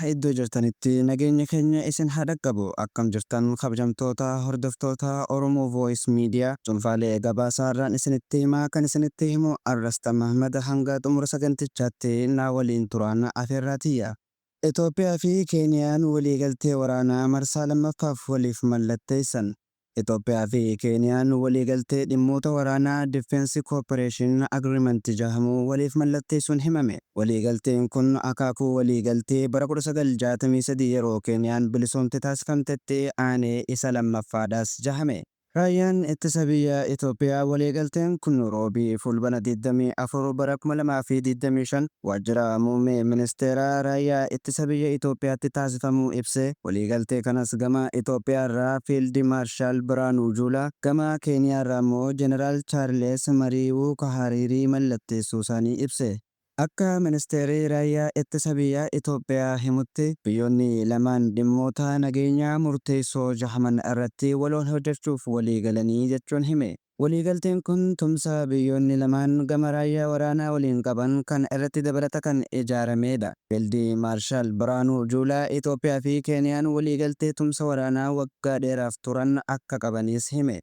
Iddoo jirtanitti nageenya keenya isin haa dhaqqabu. Akkam jirtan kabajamtoota hordoftoota Oromo Voice Media? Cuunfaalee gabaasaa irraan isinitti himaa, kan isinitti himu Arrastam Ahmad. Hanga xumura sagantichaatti naa waliin turaan afeerraa tiyya. Itoophiyaa fi Keeniyaan waliigaltee waraanaa marsaa lammaffaaf waliif mallatteessan. Itoophiyaa fi Keeniyaan waliigaltee dhimmoota waraanaa Defense Cooperation Agreement jahamu waliif mallatteessuun himame. Waliigalteen kun akaakuu waliigaltee bara 1963 yeroo Keeniyaan bilisoomte taasifamtetti aanee isa lammaffaadhaas jahame. Raayyaan Ittisa Biyyaa Itoophiyaa waliigalteen kun Roobii Fulbana 24 bara 2025 Waajjira Muummee Ministeeraa Raayyaa Ittisa Biyya Itoophiyaatti taasifamuu ibse. Waliigaltee kanas gama Itoophiyaarraa Fiildi Maarshaal Birhaanuu Juulaa, gama Keeniyaarraa immoo Jeneraal Chaarles Mariiwuu Kahaariirii mallatteessuusaanii ibse. Akka Ministeerri Raayyaa Ittisa Biyyaa Itoophiyaa himutti, biyyoonni lamaan dhimmoota nageenyaa murteessoo jahaman irratti waloon hojjechuuf waliigalanii jechuun hime. Waliigalteen kun tumsa biyyoonni lamaan gama raayyaa waraanaa waliin qaban kan irratti dabalata kan ijaarameedha. Fiildi Maarshaal Birhaanuu Juulaa Itoophiyaa fi Keeniyaan waliigaltee tumsa waraanaa waggaa dheeraaf turan akka qabanis hime.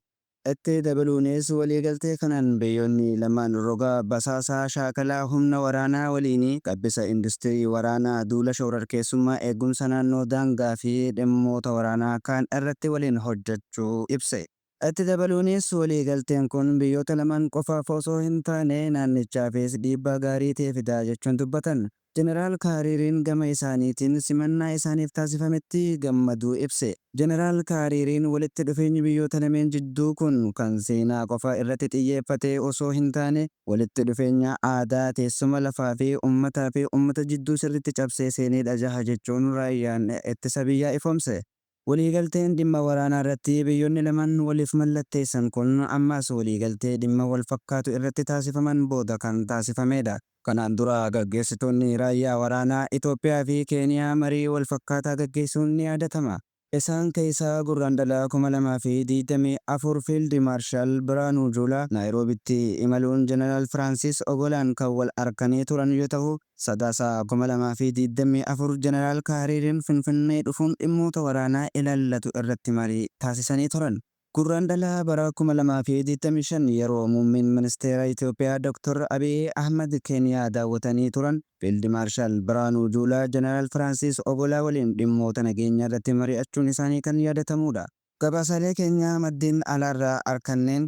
Itti dabaluunis waliigaltee kanaan biyyoonni lamaan roga basaasaa, shaakalaa humna waraanaa waliinii, gabbisa industirii waraanaa, duula shoorarkeessummaa, eegumsa naannoo daangaa fi dhimmoota waraanaa kaan irratti waliin hojjechuu ibse. Itti dabaluunis waliigalteen kun biyyoota lamaan qofaaf osoo hin taane naannichaafis dhiibbaa gaarii ta'e fida jechuun dubbatan. Jeneraal Kaariiriin gama isaaniitiin simannaa isaaniif taasifametti gammaduu ibse. Jeneraal Kaariiriin walitti dhufeenyi biyyoota lameen jidduu kun kan seenaa qofa irratti xiyyeeffate osoo hin taane walitti dhufeenya aadaa, teessuma lafaa fi ummataa fi ummata jidduu sirritti cabsee seeneedha jaha jechuun raayyaan ittisa biyyaa ifoomse. Waliigalteen dhimma waraanaa irratti biyyoonni lamaan waliif mallatteessan kun ammas waliigaltee dhimma walfakkaatu irratti taasifaman booda kan taasifameedha. Kanaan dura gaggeessitoonni raayyaa waraanaa Itoophiyaa fi Keeniyaa marii walfakkaataa gaggeessuun ni yaadatama. Isaan keessaa Gurraandhala 2024 Fiildi Maarshaal Birhaanuu Juulaa Naayiroobitti imaluun Jeneraal Firaansis Ogolaan kan wal arkanii turan yoo tahu, Sadaasa 2024 Jeneraal Kaariiriin Finfinnee dhufuun dhimmoota waraanaa ilaallatu irratti marii taasisanii turan. Gurraandhala bara 2025 yeroo Muummeen Ministeera Itoophiyaa Dr. Abiy Ahmad Keeniyaa daawwatanii turan, Fiildi Maarshaal Birhaanuu Juulaa Jeneraal Firaansis Ogolaa waliin dhimmoota nageenyaa irratti mari'achuun isaanii kan yaadatamuudha. Gabaasaalee keenya maddeen alaarraa arkanneen,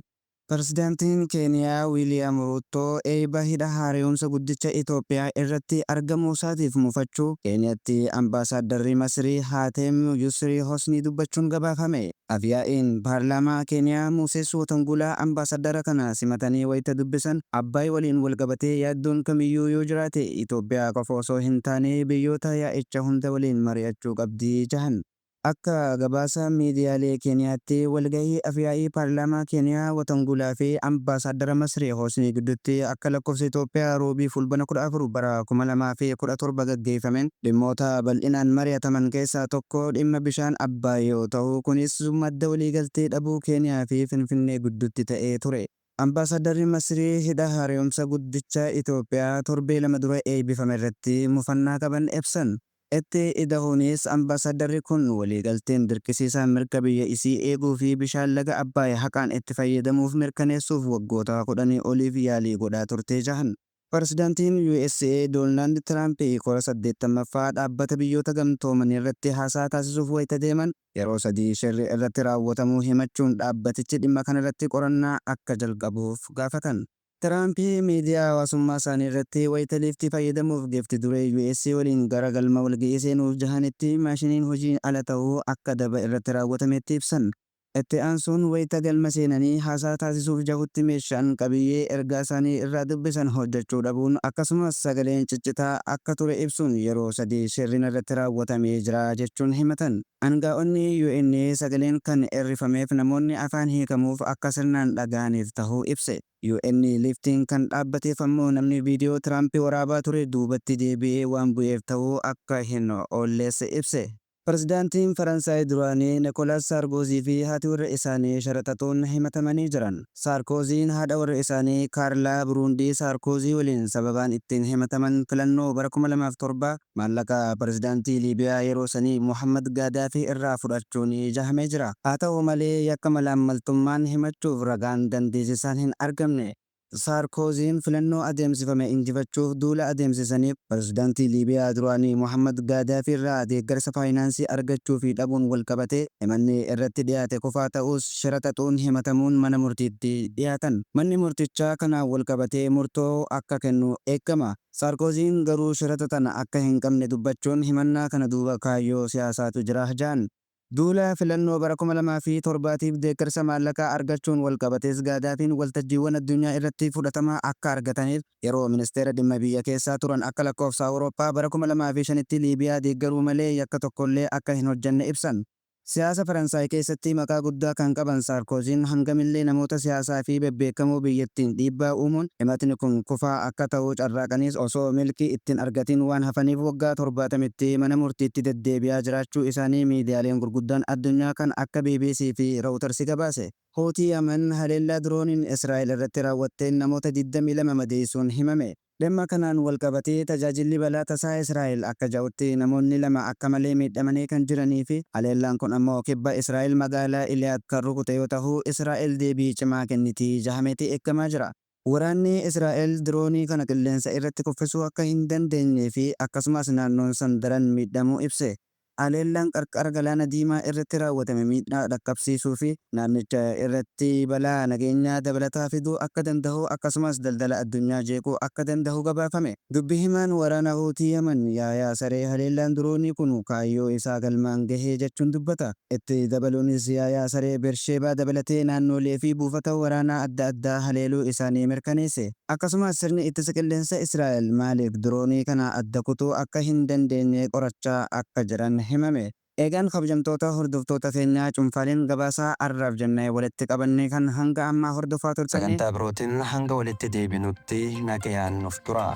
Pirezidaantiin Keeniyaa Wiiliyaam Ruuttoo eeyba Hidha Haarayomsa Guddicha Itoophiyaa irratti argamuusaatiif mufachuu Keeniyatti Ambaasaaddarri Masrii Haateem Yusrii Hosnii dubbachuun gabaafame. Af-yaa'iin Paarlaamaa Keeniyaa Muusees Wotangulaa Ambaasaddara kana simatanii wayita dubbisan, Abbaay waliin walqabatee yaaddoon kamiyyuu yoo jiraate Itoophiyaa qofa osoo hin taane biyyoota yaa'icha hunda waliin mari'achuu qabdi jahan. Akka gabaasa miidiyaalee Keeniyaatti, walgahii Af-yaa'ii Paarlaamaa Keeniyaa Watangulaa fi Ambaasaaddara Masrii Hosnii gidduutti akka lakkoofsa Itoophiyaa Roobii Fulbana 14 bara 2017 gaggeeffameen dhimmoota bal'inaan mari'ataman keessaa tokko dhimma bishaan Abbaay yoo tahu, kunis madda waliigaltee dhabuu Keeniyaa fi Finfinnee gidduutti ta'ee ture. Ambaasaaddarri Masrii Hidha Haaromsa Guddicha Itoophiyaa torbee lama dura eeybifame irratti mufannaa qaban ibsan. Itti idahuunis Ambaasaaddarri kun waliigalteen dirqisiisaan mirga biyya isii eeguu fi bishaan laga Abbaay haqaan itti fayyadamuuf mirkaneessuuf waggoota kudhanii oliif yaalii godhaa turte jahan. Pirezidaantiin USA Doolnaald Tiraamp kora 80ffaa Dhaabbata Biyyoota Gamtoomaniirratti haasaa taasisuuf wayita deeman yeroo sadii shirri irratti raawwatamuu himachuun dhaabbatichi dhimma kanarratti qorannaa akka jalqabuuf gaafatan. Tiraamp miidiyaa hawaasummaa isaanii irratti wayita liiftii fayyadamuuf giifti duree US waliin gara galma walga'ii seenuuf jahanitti maashiniin hojiin ala tahuu akka daba irratti raawwatametti ibsan. Itti aansuun wayita galma seenanii haasaa taasisuuf jahutti meeshaan qabiyyee ergaasaanii irraa dubbisan hojjechuu dhabuun akkasumas sagaleen ciccitaa akka ture ibsuun yeroo sadii shirri narratti raawwatamee jira jechuun himatan. Angaa'onni UN sagaleen kan hir'ifameef namoonni afaan hiikamuuf akka sirnaan dhagahaniif tahuu ibse. UN liiftiin kan dhaabbateef ammoo namni viidiyoo Tiraamp waraabaa ture duubatti deebi'ee waan bu'eef tahuu akka hin oolles ibse. Pirezidaantiin Faransaay duraanii Nikolaas Saarkoozii fi haati warra isaanii shira xaxuun himatamanii jiran. Saarkooziin haadha warra isaanii Kaarlaa Buruundii Saarkoozii waliin sababaan ittiin himataman filannoo bara 2007 maallaqa Pirezidaantii Liibiyaa yeroo sanii Muhammad Gaadaafii irraa fudhachuuni jahamee jira. Haa ta'u malee yakka malaammaltummaan himachuuf ragaan dandeessisaan hin argamne. Saarkooziin filannoo adeemsifame injifachuuf duula adeemsisaniif Pirezidaantii Liibiyaa duraanii Muhammad Gaadaafii irraa deeggarsa faayinaansii argachuu fi dhabuun walqabatee himanni irratti dhiyaate kufaa ta'us shira xaxuun himatamuun mana murtiitti dhiyaatan. Manni murtichaa kanaan walqabatee murtoo akka kennu eegama. Saarkooziin garuu shira xaxan akka hin qabne dubbachuun himannaa kana duuba kaayyoo siyaasaatu jira ja'an. Duula filannoo bara 2007tiif deeggarsa maallaqaa argachuun walqabatees Gaadaafiin waltajjiiwwan addunyaa irratti fudhatama akka argataniif yeroo ministeera dhimma biyya keessaa turan akka lakkoofsa Awurooppaa bara 2005tti Liibiyaa deeggaruu malee yakka tokkollee akka hin hojjanne ibsan. Siyaasa Faransaay keessatti maqaa guddaa kan qaban Saarkooziin hangamillee namoota siyaasaa fi bebbeekamoo biyyattiin dhiibbaa uumuun himatni kun kufaa akka ta'u carraaqanis osoo milkii itti hin argatin waan hafaniif waggaa 70tti mana murtiitti deddeebi'aa jiraachuu isaanii miidiyaaleen gurguddaan addunyaa kan akka bbc fi Reutersi gabaase. Huutii Yaman haleellaa dirooniin Israa'el irratti raawwatteen namoota 22 madeessuun himame. Dhimma kanaan walqabatee Tajaajilli Balaa Tasaa Israa'el akka ja'utti namoonni 2 akka malee miidhamanii kan jiranii fi haleellaan kun ammoo Kibba Israa'el magaalaa Iliyaat kan rukute yoo tahu, Israa'el deebii cimaa kenniti jahameeti eeggamaa jira. Waraanni Israa'el diroonii kana qilleensa irratti kuffisuu akka hin dandeenyee fi akkasumas naannoon san daran miidhamuu ibse. Haleellaan qarqara Galaana Diimaa irratti raawwatame miidhaa dhaqqabsiisuu fi naannicha irratti balaa nageenyaa dabalataa fiduu akka dandahu akkasumas daldala addunyaa jeequu akka dandahu gabaafame. Dubbi himaan waraana Huutii Yaman Yaayaa Saree haleellaan diroonii kunu kaayyoo isaa galmaan gahe jechuun dubbata. Itti dabaluunis Yaayaa Saree Bersheebaa dabalatee naannoolee fi buufata waraanaa adda addaa haleeluu isaanii mirkaneesse. Akkasumas sirni ittisa qilleensa Israa'el maaliif diroonii kana adda kutuu akka hin dandeenye qorachaa akka jiran himame. Eegaan kabajamtoota hordoftoota keenyaa cunfaaleen gabaasaa arraaf jennee walitti qabanne kan hanga ammaa hordofaa turtanii. Sagantaa birootin hanga walitti deebinutti nagayaan nuf turaa.